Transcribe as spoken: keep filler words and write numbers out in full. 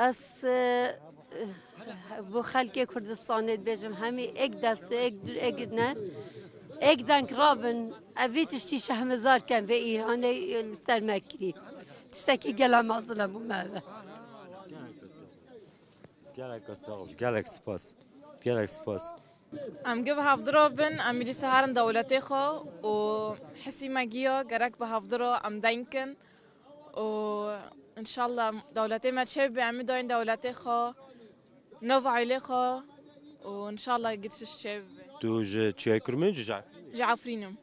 Ez, e, bo xelkê Kurdistanê dibêjim, hemî êk dest û êk, êk ne, êk deng rabin, ev vî tiştî şehmizar ken vê Îranê, e, li ser me kirî. Tiştekî gela mezin e bo me ve. Gelek sağ ol, gelek spas. Gelek spas. Em gi bi hevdiro bin, em êdî siharin dewletê xwe û hisî me giya gerek bi hevdiro em deng kin û înşallah dewletê me çêbibe, em ê dayîn dewletê xwe, nava aîlê xwe û înşallah gidiş çêbibe. Tu ji çiyayê Kurmê, ji Cafrînê? Ji Efrîn im.